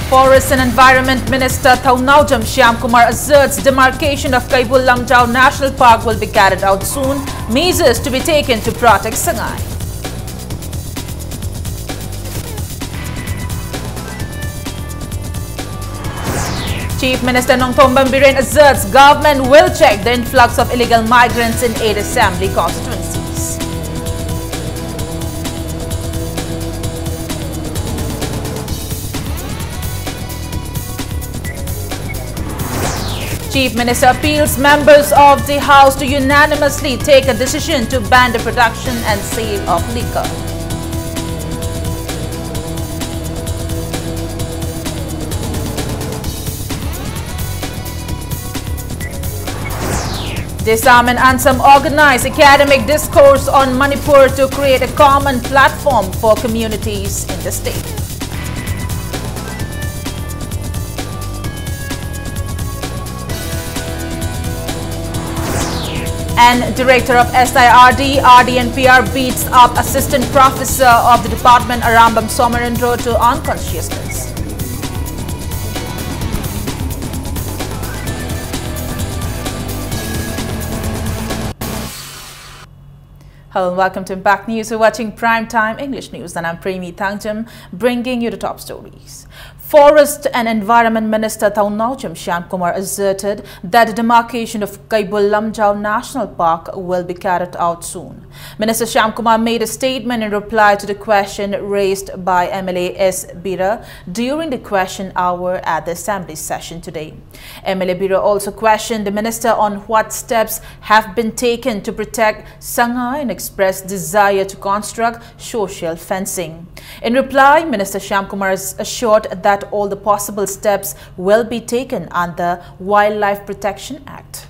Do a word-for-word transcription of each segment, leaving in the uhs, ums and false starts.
Forest and Environment Minister Thounaojam Shyamkumar asserts demarcation of Keibul Lamjao National Park will be carried out soon. Measures to be taken to protect Sangai. Chief Minister Nongthombam Biren asserts government will check the influx of illegal migrants in eight assembly constituencies. Chief Minister appeals members of the House to unanimously take a decision to ban the production and sale of liquor. Disarm and Ansam organize academic discourse on Manipur to create a common platform for communities in the state. And Director of S I R D, R D and P R beats up Assistant Professor of the Department Arambam Somarendro to unconsciousness. Hello and welcome to Impact News. You're watching Prime Time English News and I'm Premi Thangjam, bringing you the top stories. Forest and Environment Minister Thounaojam Shyamkumar asserted that the demarcation of Keibul Lamjao National Park will be carried out soon. Minister Shyamkumar made a statement in reply to the question raised by M L A S Bira during the question hour at the assembly session today. M L A Bira also questioned the minister on what steps have been taken to protect Sangai and expressed desire to construct social fencing. In reply, Minister Shyamkumar assured that all the possible steps will be taken under Wildlife Protection Act.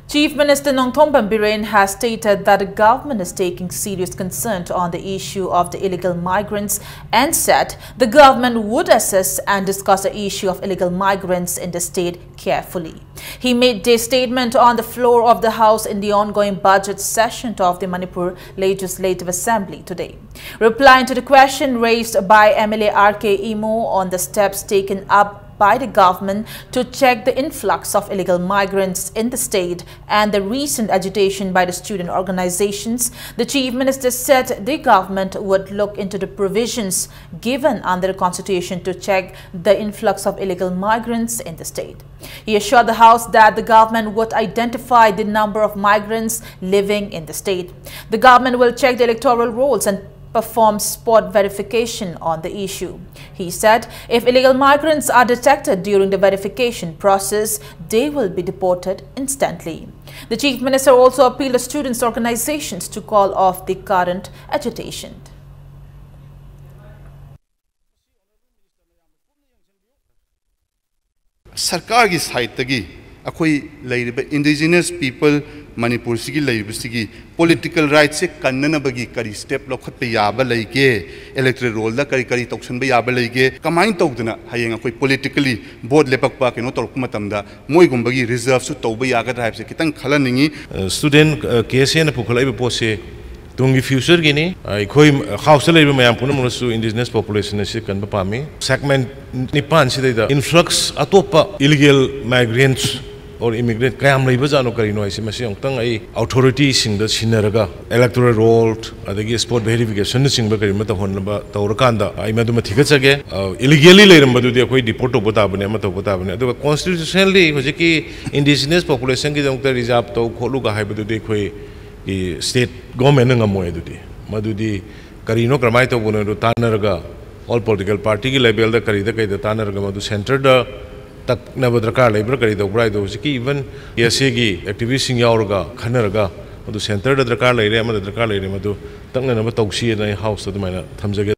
Chief Minister Nongthombam Biren has stated that the government is taking serious concern on the issue of the illegal migrants and said the government would assess and discuss the issue of illegal migrants in the state carefully. He made this statement on the floor of the House in the ongoing budget session of the Manipur Legislative Assembly today. Replying to the question raised by M L A R K Imo on the steps taken up by the government to check the influx of illegal migrants in the state and the recent agitation by the student organizations, the Chief Minister said the government would look into the provisions given under the Constitution to check the influx of illegal migrants in the state. He assured the House that the government would identify the number of migrants living in the state. The government will check the electoral rolls and perform spot verification on the issue. He said if illegal migrants are detected during the verification process, they will be deported instantly. The Chief Minister also appealed to students' organizations to call off the current agitation. ꯁꯔꯀꯥꯔꯒꯤ ꯁꯥꯏꯠꯇꯒꯤ ꯑꯩꯈꯣꯏ ꯂꯩꯔꯤꯕ indigenous people ꯃꯅꯤꯄꯨꯔꯁꯤꯒꯤ ꯂꯩꯔꯤꯕꯁꯤꯒꯤ political rightꯁꯦ ꯀꯟꯅꯅꯕꯒꯤ ꯀꯔꯤ step ꯂꯧꯈꯠꯄ ꯌꯥꯕ ꯂꯩꯒꯦ? Electoral rollꯗ ꯀꯔꯤ ꯀꯔꯤ ꯇꯧꯁꯟꯕ ꯌꯥꯕ ꯂꯩꯒꯦ? ꯀꯃꯥꯏꯅ ꯇꯧꯗꯅ ꯍꯌꯦꯡ ꯑꯩꯈꯣꯏ politically vote ꯂꯦꯞꯄꯛꯄ ꯀꯩꯅꯣ ꯇꯧꯔꯛꯄ ꯃꯇꯝꯗ ꯃꯣꯏꯒꯨꯝꯕꯒꯤ reserveꯁꯨ ꯇꯧꯕ ꯌꯥꯒꯗ꯭ꯔꯥ ꯍꯥꯏꯕꯁꯦ ꯈꯤꯇꯪ ꯈꯜꯍꯟꯅꯤꯡꯉꯤ꯫ Student KSAꯅ ꯄꯨꯈꯠꯂꯛꯏꯕ ꯄꯣꯠꯁꯦ ꯇꯨꯡꯒꯤ futureꯒꯤꯅꯤ꯫ ꯑꯩꯈꯣꯏ Houseꯇ ꯂꯩꯔꯤꯕ ꯃꯌꯥꯝ ꯄꯨꯝꯅꯃꯛꯅꯁꯨ indigenous populationꯅ ꯁꯤ ꯀꯟꯕ ꯄꯥꯝꯃꯤ꯫ Segment ꯅꯤꯄꯥꯟꯁꯤꯗꯩꯗ influx ꯑꯇꯣꯞꯄ illegal migrants or immigrant ꯀꯌꯥꯝ ꯂꯩꯕꯖꯥꯠꯅꯣ, ꯀꯔꯤꯅꯣ ꯍꯥꯏꯁꯦ ꯃꯁꯤ ꯑꯃꯨꯛꯇꯪ ꯑꯩ authorityꯁꯤꯡꯗ ꯁꯤꯟꯅꯔꯒ electoral roll ꯑꯗꯒꯤ spot verificationꯅꯆꯤꯡꯕ ꯀꯔꯤꯒꯨꯝꯕ ꯇꯧꯍꯟꯅꯕ ꯇꯧꯔꯀꯥꯟꯗ ꯑꯩ ꯃꯗꯨꯃ ꯊꯤꯒꯠꯆꯒꯦ꯫ Illegally ꯂꯩꯔꯝꯕꯗꯨꯗꯤ ꯑꯩꯈꯣꯏ deport ꯇꯧꯕ ꯇꯥꯕꯅꯤ, ꯑꯃ ꯇꯧꯕ ꯇꯥꯕꯅꯤ꯫ ꯑꯗꯨꯒ constitutionally ꯍꯧꯖꯤꯛꯀꯤ indigenous populationꯒꯤꯗꯃꯛꯇ reserve ꯇꯧ ꯈꯣꯠꯂꯨꯒ ꯍꯥꯏꯕꯗꯨꯗꯤ ꯑꯩꯈꯣꯏꯒꯤ state governmentꯅ ꯉꯝꯃꯣꯏ꯫ ꯑꯗꯨꯗꯤ ꯃꯗꯨꯗꯤ ꯀꯔꯤꯅꯣ, ꯀꯔꯝꯍꯥꯏꯅ ꯇꯧꯕꯅꯣ ꯍꯥꯏꯗꯣ ꯇꯥꯟꯅꯔꯒ all political partyꯒꯤ levelꯗ ꯀꯔꯤꯗ ꯀꯩꯗ ꯇꯥꯟꯅꯔꯒ ꯃꯗꯨ centreꯗ ꯇꯛꯅꯕ ꯗꯔꯀꯥꯔ ꯂꯩꯕ꯭ꯔꯥ ꯀꯔꯤ ꯇꯧꯕ꯭ꯔꯥ ꯍꯥꯏꯗꯣ ꯍꯧꯖꯤꯛꯀꯤ even KSAꯒꯤ activistꯁꯤꯡ ꯌꯥꯎꯔꯒ ꯈꯟꯅꯔꯒ ꯃꯗꯨ centreꯗ ꯗꯔꯀꯥꯔ ꯂꯩꯔꯦ, ꯑꯃꯗ ꯗꯔꯀꯥꯔ ꯂꯩꯔꯦ, ꯃꯗꯨ ꯇꯛꯅꯅꯕ ꯇꯧꯁꯤꯅ ꯑꯩ Houseꯇ ꯑꯗꯨꯃꯥꯏꯅ ꯊꯝꯖꯒꯦ꯫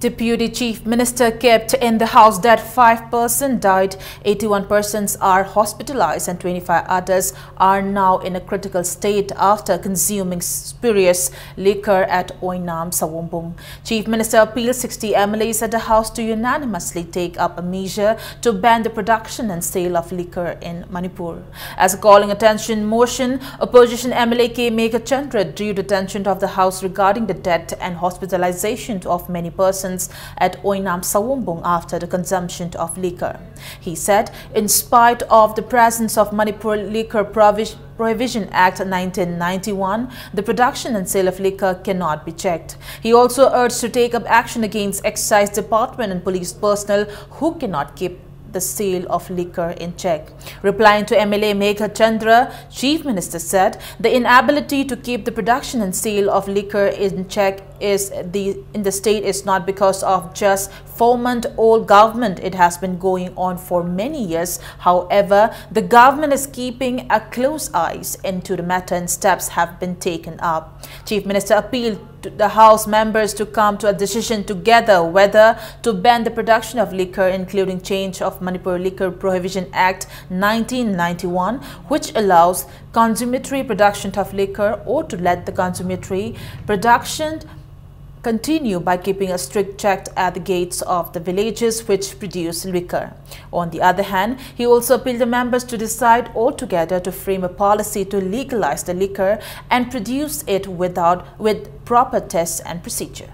Deputy Chief Minister kept in the house that five persons died, eighty-one persons are hospitalized, and twenty-five others are now in a critical state after consuming spurious liquor at Oinam Sawombung. Chief Minister appealed sixty M L As at the house to unanimously take up a measure to ban the production and sale of liquor in Manipur. As a calling attention motion, opposition M L A K Meghachandra drew the attention of the House regarding the death and hospitalization of many persons at Oinam Sawombung after the consumption of liquor. He said, in spite of the presence of Manipur Liquor Provision Prohibition Act nineteen ninety-one, the production and sale of liquor cannot be checked. He also urged to take up action against excise department and police personnel who cannot keep the sale of liquor in check. Replying to M L A Meghachandra, Chief Minister said the inability to keep the production and sale of liquor in check is the in the state is not because of just four-month-old government. It has been going on for many years. However, the government is keeping a close eyes into the matter and steps have been taken up. Chief Minister appealed to the House members to come to a decision together whether to ban the production of liquor, including change of Manipur Liquor Prohibition Act nineteen ninety-one, which allows consummatory production of liquor, or to let the consummatory production continue by keeping a strict check at the gates of the villages which produce liquor. On the other hand, he also appealed the members to decide altogether to frame a policy to legalize the liquor and produce it without, with proper tests and procedure.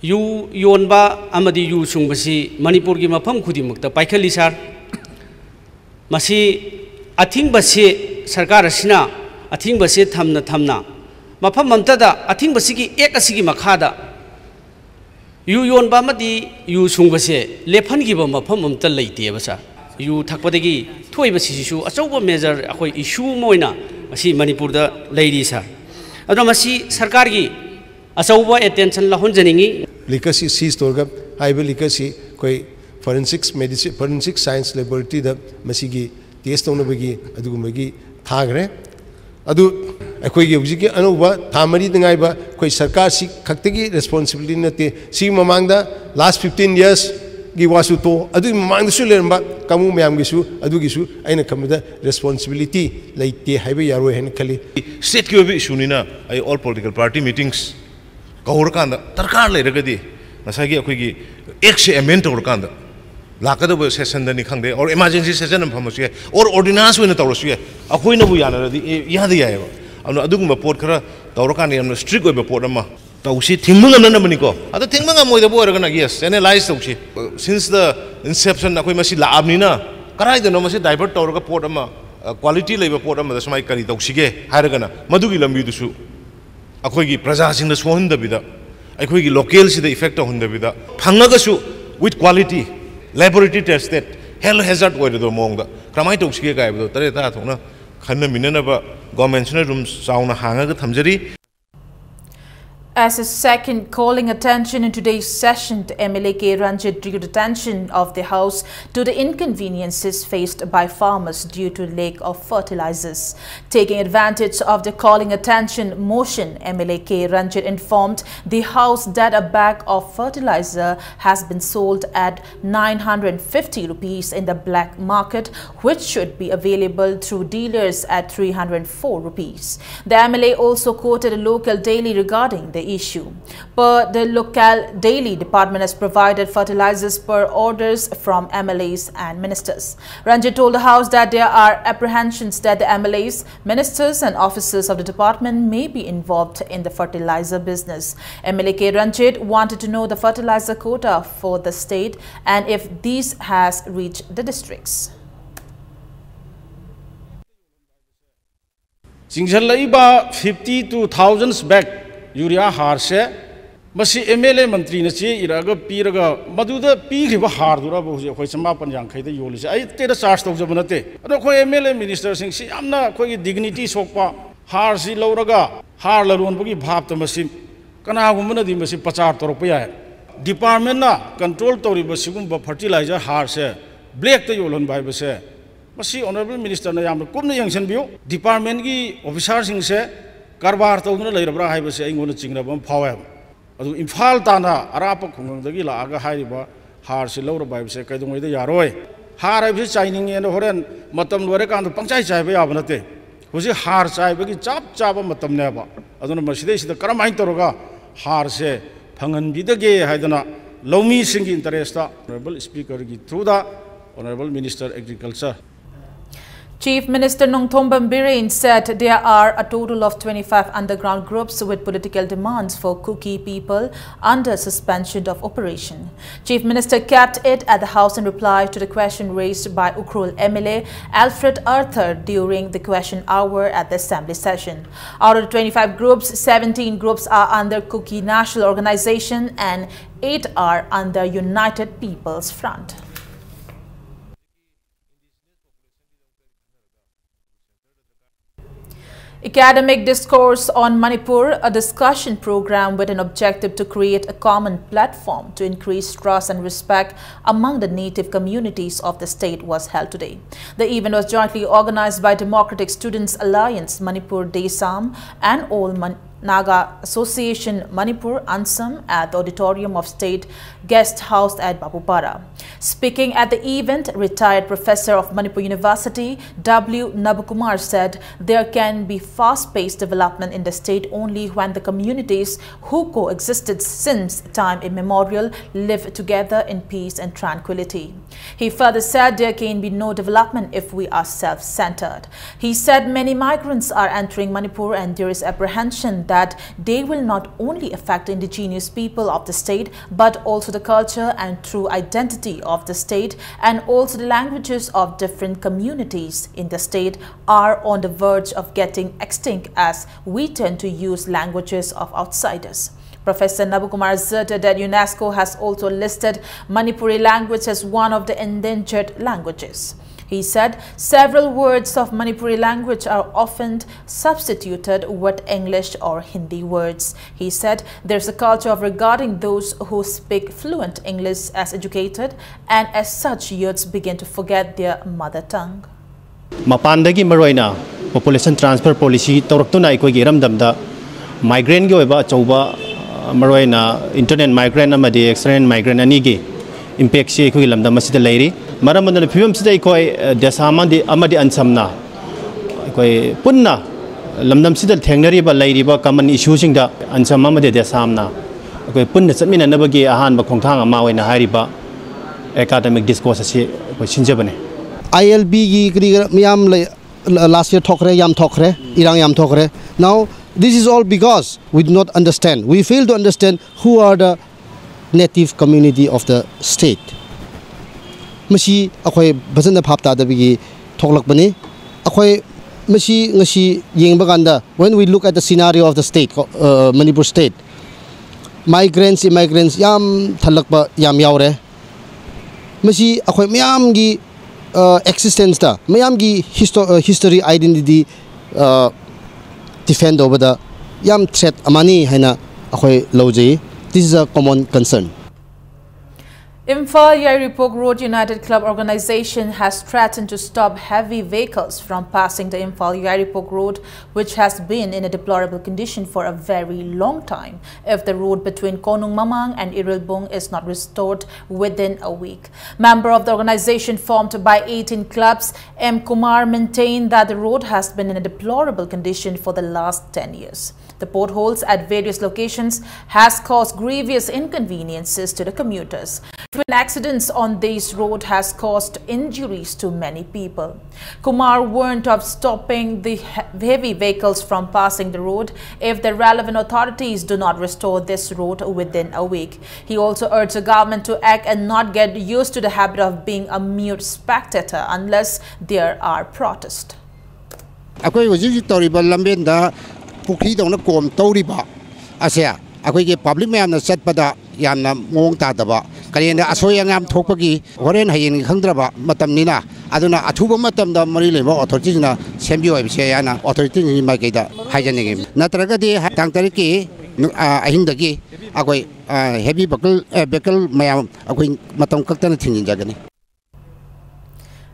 ꯌꯨ ꯌꯣꯟꯕ ꯑꯃꯗꯤ U ꯁꯨꯡꯕꯁꯤ ꯃꯅꯤꯄꯨꯔꯒꯤ ꯃꯐꯝ ꯈꯨꯗꯤꯡꯃꯛꯇ ꯄꯥꯏꯈꯠꯂꯤ ꯁꯥꯔ꯫ ꯃꯁꯤ ꯑꯊꯤꯡꯕꯁꯤ ꯁꯔꯀꯥꯔ ꯑꯁꯤꯅ ꯑꯊꯤꯡꯕꯁꯤ ꯊꯝꯅ ꯊꯝꯅ ꯃꯐꯝ ꯑꯃꯠꯇꯗ ꯑꯊꯤꯡꯕꯁꯤꯒꯤ ꯑꯦꯛ ꯑꯁꯤꯒꯤ ꯃꯈꯥꯗ ꯌꯨ ꯌꯣꯟꯕ ꯑꯃꯗꯤ ꯌꯨ ꯁꯨꯡꯕꯁꯦ ꯂꯦꯞꯍꯟꯈꯤꯕ ꯃꯐꯝ ꯑꯃꯠꯇ ꯂꯩꯇꯦꯕ ꯁꯥꯔ꯫ ꯌꯨ ꯊꯛꯄꯗꯒꯤ ꯊꯣꯛꯏꯕꯁꯤꯁꯨ ꯑꯆꯧꯕ ꯃꯦꯖꯔ ꯑꯩꯈꯣꯏ ꯏꯁꯨ ꯑꯃ ꯑꯣꯏꯅ ꯉꯁꯤ ꯃꯅꯤꯄꯨꯔꯗ ꯂꯩꯔꯤ ꯁꯥꯔ꯫ ꯑꯗꯨꯅ ꯃꯁꯤ ꯁꯔꯀꯥꯔꯒꯤ ꯑꯆꯧꯕ ꯑꯦꯇꯦꯟꯁꯟ ꯂꯧꯍꯟꯖꯅꯤꯡꯏ꯫ ꯂꯤꯀꯔꯁꯤ ꯁꯤꯖ ꯇꯧꯔꯒ ꯍꯥꯏꯔꯤꯕ ꯂꯤꯀꯔꯁꯤ ꯑꯩꯈꯣꯏ ꯐꯣꯔꯦꯟꯁꯤꯛꯁ ꯃꯦꯗꯤꯁꯤꯟ ꯐꯣꯔꯦꯟꯁꯤꯛ ꯁꯥꯏꯟꯁ ꯂꯦꯕꯣꯔꯦꯇꯔꯤꯗ ꯃꯁꯤꯒꯤ ꯇꯦꯁ ꯇꯧꯅꯕꯒꯤ ꯑꯗꯨꯒꯨꯝꯕꯒꯤ ꯊꯥꯈ꯭ꯔꯦ꯫ ꯑꯗꯨ ꯑꯩꯈꯣꯏꯒꯤ ꯍꯧꯖꯤꯛꯀꯤ ꯑꯅꯧꯕ ꯊꯥ ꯃꯔꯤꯗ ꯉꯥꯏꯕ ꯑꯩꯈꯣꯏ ꯁꯔꯀꯥꯔꯁꯤ ꯈꯛꯇꯒꯤ ꯔꯦꯁꯄꯣꯟꯁꯤꯕꯤꯂꯤꯇꯤ ꯅꯠꯇꯦ꯫ ꯁꯤꯒꯤ ꯃꯃꯥꯡꯗ ꯂꯥꯁ ꯐꯤꯐꯇꯤꯟ ꯌꯔꯁꯀꯤ ꯋꯥꯁꯨ ꯇꯣꯛꯑꯣ, ꯑꯗꯨꯒꯤ ꯃꯃꯥꯡꯗꯁꯨ ꯂꯩꯔꯝꯕ ꯀꯥꯡꯕꯨ ꯃꯌꯥꯝꯒꯤꯁꯨ, ꯑꯗꯨꯒꯤꯁꯨ ꯑꯩꯅ ꯈꯟꯕꯗ ꯔꯦꯁꯄꯣꯟꯁꯤꯕꯤꯂꯤꯇꯤ ꯂꯩꯇꯦ ꯍꯥꯏꯕ ꯌꯥꯔꯣꯏ ꯍꯥꯏꯅ ꯈꯜꯂꯤ꯫ ꯁ꯭ꯇꯦꯠꯀꯤ ꯑꯣꯏꯕ ꯏꯁꯨꯅꯤꯅ ꯑꯩ ꯑꯣꯜ ꯄꯣꯂꯤꯇꯤꯀꯦꯜ ꯄꯥꯔꯇꯤ ꯃꯤꯇꯤꯡꯁ ꯀꯧꯔꯀꯥꯟꯗ ꯗꯔꯀꯥꯔ ꯂꯩꯔꯒꯗꯤ ꯉꯁꯥꯏꯒꯤ ꯑꯩꯈꯣꯏꯒꯤ ꯑꯦꯛꯁꯦ ꯑꯦꯃꯦꯟ ꯇꯧꯔꯀꯥꯟꯗ ꯂꯥꯛꯀꯗꯧꯕ ꯁꯦꯁꯟꯗꯅꯤ ꯈꯪꯗꯦ, ꯑꯣꯔ ꯏꯃꯥꯔꯖꯦꯟꯁꯤ ꯁꯦꯁꯟ ꯑꯃ ꯐꯝꯃꯁꯨ ꯌꯥꯏ, ꯑꯣꯔ ꯑꯣꯔꯗꯤꯅꯥꯟꯁ ꯑꯣꯏꯅ ꯇꯧꯔꯁꯨ ꯌꯥꯏ꯫ ꯑꯩꯈꯣꯏꯅꯕꯨ ꯌꯥꯅꯔꯗꯤ ꯑꯦ, ꯏꯌꯥꯗ ꯌꯥꯏꯑꯕ꯫ ꯑꯗꯨꯅ ꯑꯗꯨꯒꯨꯝꯕ ꯄꯣꯠ ꯈꯔ ꯇꯧꯔꯀꯥꯟꯗ ꯌꯥꯝꯅ ꯁ꯭ꯇ꯭ꯔꯤꯛ ꯑꯣꯏꯕ ꯄꯣꯠ ꯑꯃ ꯇꯧꯁꯤ, ꯊꯤꯡꯕ ꯉꯝꯅꯅꯕꯅꯤꯀꯣ꯫ ꯑꯗꯣ ꯊꯤꯡꯕ ꯉꯝꯃꯣꯏꯗꯕ ꯑꯣꯏꯔꯒꯅ, ꯌꯦꯁ, ꯑꯦꯅꯥꯂꯥꯏꯁ ꯇꯧꯁꯤ꯫ Since the inception ꯑꯩꯈꯣꯏ ꯃꯁꯤ ꯂꯥꯛꯑꯕꯅꯤꯅ ꯀꯗꯥꯏꯗꯅꯣ ꯃꯁꯤ ꯗꯥꯏꯚꯔꯠ ꯇꯧꯔꯒ ꯄꯣꯠ ꯑꯃ, ꯀ꯭ꯋꯥꯂꯤꯇꯤ ꯂꯩꯕ ꯄꯣꯠ ꯑꯃꯗ ꯁꯨꯃꯥꯏꯅ ꯀꯔꯤ ꯇꯧꯁꯤꯒꯦ ꯍꯥꯏꯔꯒꯅ ꯃꯗꯨꯒꯤ ꯂꯝꯕꯤꯗꯨꯁꯨ ꯑꯩꯈꯣꯏꯒꯤ ꯄ꯭ꯔꯖꯥꯁꯤꯡꯗ ꯁꯣꯛꯍꯟꯗꯕꯤꯗ, ꯑꯩꯈꯣꯏꯒꯤ ꯂꯣꯀꯦꯜꯁꯤꯗ ꯏꯐꯦꯛ ꯇꯧꯍꯟꯗꯕꯤꯗ, ꯐꯪꯉꯒꯁꯨ with quality, laboratory tested, health hazard ꯑꯣꯏꯔꯣꯏꯗꯕ ꯃꯑꯣꯡꯗ ꯀꯔꯝꯍꯥꯏꯅ ꯇꯧꯁꯤꯒꯦ ꯀꯥꯏꯕꯗꯣ ꯇꯔꯦꯠ ꯇꯔꯥ ꯊꯣꯛꯅ ꯈꯟꯅꯃꯤꯟꯅꯅꯕ ꯒꯣꯔꯃꯦꯟꯁꯤꯅ ꯔꯨꯝ ꯆꯥꯎꯅ ꯍꯥꯡꯉꯒ ꯊꯝꯖꯔꯤ꯫ As a second, calling attention in today's session, the M L A K Ranjit drew the attention of the House to the inconveniences faced by farmers due to lack of fertilizers. Taking advantage of the calling attention motion, M L A K Ranjit informed the House that a bag of fertilizer has been sold at nine hundred fifty rupees in the black market, which should be available through dealers at three hundred four rupees. The M L A also quoted a local daily regarding the issue. Per the local daily, department has provided fertilizers per orders from M L As and ministers. Ranjit told the House that there are apprehensions that the M L As, ministers and officers of the department may be involved in the fertilizer business. M L A K Ranjit wanted to know the fertilizer quota for the state and if this has reached the districts. ꯆꯤꯡꯁꯤꯜꯂꯛꯏꯕ fifty two thousand bag urea ꯍꯥꯔꯁꯦ ꯃꯁꯤ M L A ꯃꯟꯇ꯭ꯔꯤꯅ ꯆꯦ ꯏꯔꯛꯑꯒ ꯄꯤꯔꯒ ꯃꯗꯨꯗ ꯄꯤꯈ꯭ꯔꯤꯕ ꯍꯥꯔꯗꯨꯔꯕ ꯍꯧꯖꯤꯛ ꯑꯩꯈꯣꯏ ꯆꯃꯥꯄꯟ ꯌꯥꯡꯈꯩꯗ ꯌꯣꯜꯂꯤꯁꯦ? ꯑꯩ ꯑꯇꯩꯗ ꯆꯥꯔꯖ ꯇꯧꯖꯕ ꯅꯠꯇꯦ꯫ ꯑꯗꯣ ꯑꯩꯈꯣꯏ ꯑꯦꯝ ꯑꯦꯜ ꯑꯦ ꯃꯤꯅꯤꯁꯇꯔꯁꯤꯡ ꯁꯤ ꯌꯥꯝꯅ ꯑꯩꯈꯣꯏꯒꯤ ꯗꯤꯒꯅꯤꯇꯤ ꯁꯣꯛꯄ ꯍꯥꯔꯁꯤ ꯂꯧꯔꯒ ꯍꯥꯔ ꯂꯂꯣꯟꯕꯒꯤ ꯚꯥꯞꯇ ꯃꯁꯤ ꯀꯅꯥꯒꯨꯝꯕꯅꯗꯤ ꯃꯁꯤ ꯄ꯭ꯔꯆꯥꯔ ꯇꯧꯔꯛꯄ ꯌꯥꯏ꯫ ꯗꯤꯄꯥꯔꯠꯃꯦꯟꯅ ꯀꯟꯇ꯭ꯔꯣꯜ ꯇꯧꯔꯤꯕ ꯁꯤꯒꯨꯝꯕ ꯐꯔꯇꯤꯂꯥꯏꯖꯔ ꯍꯥꯔꯁꯦ ꯕ꯭ꯂꯦꯛꯇ ꯌꯣꯜꯍꯟꯕ ꯍꯥꯏꯕꯁꯦ ꯃꯁꯤ Honourable Ministerꯅ ꯌꯥꯝꯅ ꯀꯨꯞꯅ ꯌꯦꯡꯁꯤꯟꯕꯤꯌꯨ꯫ Departmentꯀꯤ officerꯁꯤꯡꯁꯦ ꯀꯔꯕꯥꯔ ꯇꯧꯗꯨꯅ ꯂꯩꯔꯕ꯭ꯔꯥ ꯍꯥꯏꯕꯁꯦ ꯑꯩꯉꯣꯟꯗ ꯆꯤꯡꯅꯕ ꯑꯃ ꯐꯥꯎꯋꯦ꯫ ꯑꯗꯨ ꯏꯝꯐꯥꯜ ꯇꯥꯟꯅ ꯑꯔꯥꯞꯄ ꯈꯨꯡꯒꯪꯗꯒꯤ ꯂꯥꯛꯑꯒ ꯍꯥꯏꯔꯤꯕ ꯍꯥꯔꯁꯤ ꯂꯧꯔꯕ ꯍꯥꯏꯕꯁꯦ ꯀꯩꯗꯧꯉꯩꯗ ꯌꯥꯔꯣꯏ꯫ ꯍꯥꯔ ꯍꯥꯏꯕꯁꯤ ꯆꯥꯏꯅꯤꯡꯉꯦꯅ ꯍꯣꯔꯦꯟ ꯃꯇꯝ ꯂꯣꯏꯔꯀꯥꯟꯗ ꯄꯪꯆꯥꯏ ꯆꯥꯏꯕ ꯌꯥꯕ ꯅꯠꯇꯦ꯫ ꯍꯧꯖꯤꯛ ꯍꯥꯔ ꯆꯥꯏꯕꯒꯤ ꯆꯞ ꯆꯥꯕ ꯃꯇꯝꯅꯦꯕ꯫ ꯑꯗꯨꯅ ꯃꯁꯤꯗꯩꯁꯤꯗ ꯀꯔꯝꯍꯥꯏꯅ ꯇꯧꯔꯒ ꯍꯥꯔꯁꯦ ꯐꯪꯍꯟꯕꯤꯗꯒꯦ ꯍꯥꯏꯗꯅ ꯂꯧꯃꯤꯁꯤꯡꯒꯤ interestꯇ Honourable Speakerꯒꯤ throughꯗ Honourable Minister Agriculture. Chief Minister Nongthombam Biren said there are a total of twenty-five underground groups with political demands for Kuki people under suspension of operation. Chief Minister kept it at the House in reply to the question raised by Ukhrul M L A Alfred Arthur during the question hour at the assembly session. Out of the twenty-five groups, seventeen groups are under Kuki National Organization and eight are under United People's Front. Academic Discourse on Manipur, a discussion program with an objective to create a common platform to increase trust and respect among the native communities of the state, was held today. The event was jointly organized by Democratic Students Alliance Manipur, DESAM, and All Man- Naga Association Manipur, ANSAM, at the auditorium of State Guest House at Babupara. Speaking at the event, retired professor of Manipur University, W Nabakumar, said there can be fast-paced development in the state only when the communities who coexisted since time immemorial live together in peace and tranquility. He further said there can be no development if we are self-centered. He said many migrants are entering Manipur and there is apprehension that they will not only affect indigenous people of the state but also the culture and true identity of the state and also the languages of different communities in the state are on the verge of getting extinct as we tend to use languages of outsiders. Professor Nabakumar asserted that UNESCO has also listed Manipuri language as one of the endangered languages. He said several words of Manipuri language are often substituted with English or Hindi words. He said there's a culture of regarding those who speak fluent English as educated, and as such, youths begin to forget their mother tongue. ꯃꯄꯥꯟꯗꯒꯤ ꯃꯔꯨꯑꯣꯏꯅ population transfer policy ꯇꯧꯔꯛꯇꯨꯅ ꯑꯩꯈꯣꯏꯒꯤ ꯏꯔꯝꯗꯝꯗ migrantꯒꯤ ꯑꯣꯏꯕ ꯑꯆꯧꯕ, ꯑ, ꯃꯔꯨꯑꯣꯏꯅ internal migrant ꯑꯃꯗꯤ external migrant ꯑꯅꯤꯒꯤ impactꯁꯤ ꯑꯩꯈꯣꯏꯒꯤ ꯂꯝꯗꯝ ꯑꯁꯤꯗ ꯂꯩꯔꯤ꯫ ꯃꯔꯝ ꯑꯗꯨꯅ ꯐꯤꯕꯝꯁꯤꯗ ꯑꯩꯈꯣꯏ, ꯑ, ꯗꯦꯁꯥꯝ ꯑꯃꯗꯤ, ꯑꯃꯗꯤ ꯑꯟꯁꯝꯅ ꯑꯩꯈꯣꯏ ꯄꯨꯟꯅ ꯂꯝꯗꯝꯁꯤꯗ ꯊꯦꯡꯅꯔꯤꯕ, ꯂꯩꯔꯤꯕ common issueꯁꯤꯡꯗ ꯑꯟꯁꯝ ꯑꯃꯗꯤ ꯗꯦꯁꯥꯝꯅ ꯑꯩꯈꯣꯏ ꯄꯨꯟꯅ ꯆꯠꯃꯤꯟꯅꯅꯕꯒꯤ ꯑꯍꯥꯟꯕ ꯈꯣꯡꯊꯥꯡ ꯑꯃ ꯑꯣꯏꯅ ꯍꯥꯏꯔꯤꯕ academic discourse ꯑꯁꯤ ꯑꯩꯈꯣꯏ ꯁꯤꯟꯖꯕꯅꯤ꯫ ILBꯒꯤ ꯀꯔꯤ ꯀꯔꯥ ꯃꯌꯥꯝ ꯂꯩ, last year ꯊꯣꯛꯈ꯭ꯔꯦ, ꯌꯥꯝ ꯊꯣꯛꯈ꯭ꯔꯦ, ꯏꯔꯥꯡ ꯌꯥꯝ ꯊꯣꯛꯈ꯭ꯔꯦ꯫ Now, this is all because we do not understand. We fail to understand who are the native community of the state. ꯃꯁꯤ ꯑꯩꯈꯣꯏ ꯐꯖꯅ ꯚꯥꯞ ꯇꯥꯗꯕꯒꯤ ꯊꯣꯛꯂꯛꯄꯅꯤ꯫ ꯑꯩꯈꯣꯏ ꯃꯁꯤ ꯉꯁꯤ ꯌꯦꯡꯕ ꯀꯥꯟꯗ, when we look at the scenario of the state, uh, Manipur state, migrants, immigrants ꯌꯥꯝ ꯊꯜꯂꯛꯄ ꯌꯥꯝ ꯌꯥꯎꯔꯦ꯫ ꯃꯁꯤ ꯑꯩꯈꯣꯏ ꯃꯌꯥꯝꯒꯤ, ꯑ, existenceꯇ, ꯃꯌꯥꯝꯒꯤ histo-, ꯑ, history, identity, ꯑ, defend ꯇꯧꯕꯗ ꯌꯥꯝ threat ꯑꯃꯅꯤ ꯍꯥꯏꯅ ꯑꯩꯈꯣꯏ ꯂꯧꯖꯩ꯫ This is a common concern. Imphal Yairipok Road United Club organization has threatened to stop heavy vehicles from passing the Imphal Yairipok Road, which has been in a deplorable condition for a very long time, if the road between Konung Mamang and Irilbung is not restored within a week. Member of the organization formed by eighteen clubs, M Kumar, maintained that the road has been in a deplorable condition for the last ten years. The potholes at various locations has caused grievous inconveniences to the commuters. Frequent accidents on this road has caused injuries to many people. Kumar warned of stopping the he-, heavy vehicles from passing the road if the relevant authorities do not restore this road within a week. He also urged the government to act and not get used to the habit of being a mere spectator unless there are protests. ꯑꯩꯈꯣꯏ ꯍꯧꯖꯤꯛ ꯍꯧꯖꯤꯛ ꯇꯧꯔꯤꯕ ꯂꯝꯕꯦꯟꯗ ꯄꯨꯈ꯭ꯔꯤꯗꯧꯅ ꯀꯣꯝ ꯇꯧꯔꯤꯕ ꯑꯁꯦ ꯑꯩꯈꯣꯏꯒꯤ public ꯃꯌꯥꯝꯅ ꯆꯠꯄꯗ ꯌꯥꯝꯅ ꯃꯑꯣꯡ ꯇꯥꯗꯕ, ꯀꯔꯤꯒꯨꯝꯕ ꯑꯁꯣꯏ ꯑꯉꯥꯝ ꯊꯣꯛꯄꯒꯤ ꯍꯣꯔꯦꯟ ꯍꯌꯦꯡꯒꯤ ꯈꯪꯗ꯭ꯔꯕ ꯃꯇꯝꯅꯤꯅ, ꯑꯗꯨꯅ ꯑꯊꯨꯕ ꯃꯇꯝꯗ ꯃꯔꯤ ꯂꯩꯅꯕ ꯑꯣꯊꯣꯔꯤꯇꯤꯁꯤꯡꯅ ꯁꯦꯝꯕꯤꯌꯨ ꯍꯥꯏꯕꯁꯦ ꯑꯩꯅ ꯑꯣꯊꯣꯔꯤꯇꯤꯁꯤꯡꯒꯤ ꯃꯥꯏꯀꯩꯗ ꯍꯥꯏꯖꯅꯤꯡꯉꯤ꯫ ꯅꯠꯇ꯭ꯔꯒꯗꯤ ꯇꯥꯡ ꯇꯔꯦꯠꯀꯤ ꯅꯨ-, ꯑ, ꯑꯍꯤꯡꯗꯒꯤ ꯑꯩꯈꯣꯏ, ꯑ, ꯍꯦꯚꯤ ꯚꯦꯍꯤꯀꯜ, ꯑ, ꯚꯦꯍꯤꯀꯜ ꯃꯌꯥꯝ ꯑꯩꯈꯣꯏ ꯃꯇꯝ ꯀꯛꯇꯅ ꯊꯤꯡꯖꯤꯟꯖꯒꯅꯤ꯫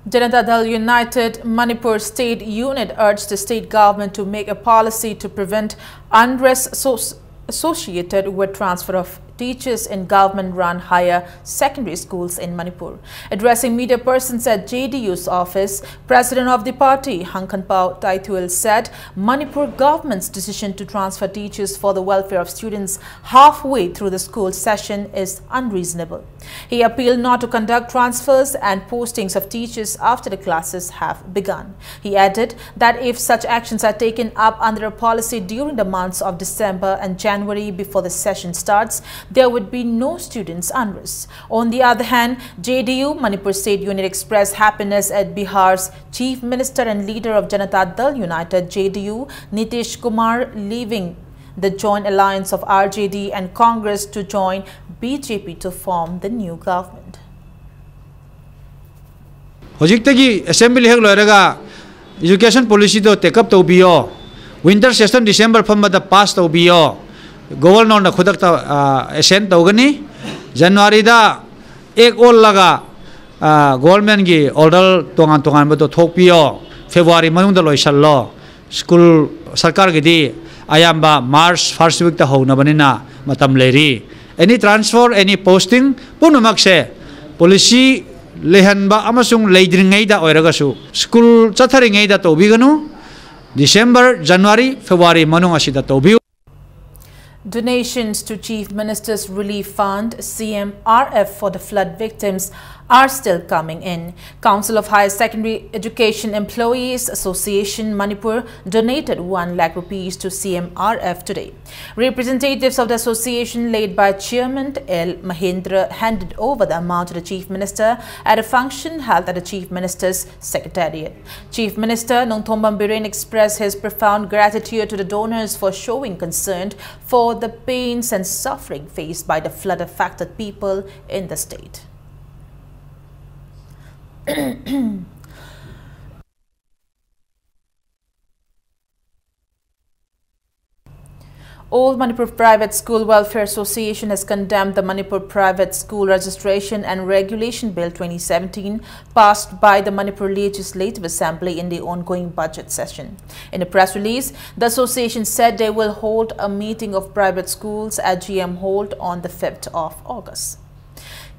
Janata Dal United Manipur State Unit urged the state government to make a policy to prevent unrest asso- associated with transfer of teachers in government-run higher secondary schools in Manipur. Addressing media persons at J D U's office, President of the party, Hankanpao Taituel, said Manipur government's decision to transfer teachers for the welfare of students halfway through the school session is unreasonable. He appealed not to conduct transfers and postings of teachers after the classes have begun. He added that if such actions are taken up under a policy during the months of December and January before the session starts, there would be no students unrest. On the other hand, J D U Manipur State Unit expressed happiness at Bihar's Chief Minister and leader of Janata Dal United, J D U, Nitish Kumar, leaving the joint alliance of R J D and Congress to join B J P to form the new government. ꯍꯧꯖꯤꯛꯇꯒꯤ assembly ꯍꯦꯛ ꯂꯣꯏꯔꯒ education ꯄꯣꯂꯤꯁꯤꯗꯣ ꯇꯦꯛ up ꯇꯧꯕꯤꯌꯣ꯫ Winter session December ꯐꯝꯕꯗ pass ꯇꯧꯕꯤꯌꯣ꯫ ꯒꯣꯕꯔꯅꯔꯅ ꯈꯨꯗꯛꯇ ꯑꯦꯁꯦꯟ ꯇꯧꯒꯅꯤ꯫ ꯖꯅꯋꯥꯔꯤꯗ ꯑꯦꯛ ꯑꯣꯜꯂꯒ ꯒꯣꯕꯔꯃꯦꯟꯒꯤ order ꯇꯣꯉꯥꯟ ꯇꯣꯉꯥꯟꯕꯗꯣ ꯊꯣꯛꯄꯤꯌꯣ꯫ ꯐꯦꯕ꯭ꯔꯨꯋꯥꯔꯤ ꯃꯅꯨꯡꯗ ꯂꯣꯏꯁꯜꯂꯣ꯫ ꯁ꯭ꯀꯨꯜ ꯁꯔꯀꯥꯔꯒꯤꯗꯤ ꯑꯌꯥꯝꯕ ꯃꯥꯔꯆ ꯐꯥꯔꯁ ꯋꯤꯛꯇ ꯍꯧꯅꯕꯅꯤꯅ ꯃꯇꯝ ꯂꯩꯔꯤ꯫ ꯑꯦꯅꯤ ꯇ꯭ꯔꯥꯟꯁꯐꯔ, ꯑꯦꯅꯤ ꯄꯣꯁꯇꯤꯡ ꯄꯨꯝꯅꯃꯛꯁꯦ ꯄꯣꯂꯤꯁꯤ ꯂꯩꯍꯟꯕ ꯑꯃꯁꯨꯡ ꯂꯩꯗ꯭ꯔꯤꯉꯩꯗ ꯑꯣꯏꯔꯒꯁꯨ ꯁ꯭ꯀꯨꯜ ꯆꯠꯊꯔꯤꯉꯩꯗ ꯇꯧꯕꯤꯒꯅꯨ꯫ ꯗꯤꯁꯦꯝꯕꯔ, ꯖꯅꯋꯥꯔꯤ, ꯐꯦꯕ꯭ꯔꯨꯋꯥꯔꯤ ꯃꯅꯨꯡ ꯑꯁꯤꯗ ꯇꯧꯕꯤꯌꯨ꯫ Donations to Chief Minister's Relief Fund, C M R F, for the flood victims are still coming in. Council of Higher Secondary Education Employees Association Manipur donated one lakh rupees to C M R F today. Representatives of the association, led by Chairman L Mahendra, handed over the amount to the Chief Minister at a function held at the Chief Minister's Secretariat. Chief Minister Nongthombam Biren expressed his profound gratitude to the donors for showing concern for the pains and suffering faced by the flood affected people in the state. All Manipur Private School Welfare Association has condemned the Manipur Private School Registration and Regulation Bill twenty seventeen, passed by the Manipur Legislative Assembly in the ongoing budget session. In a press release, the association said they will hold a meeting of private schools at G M Hall on the fifth of August.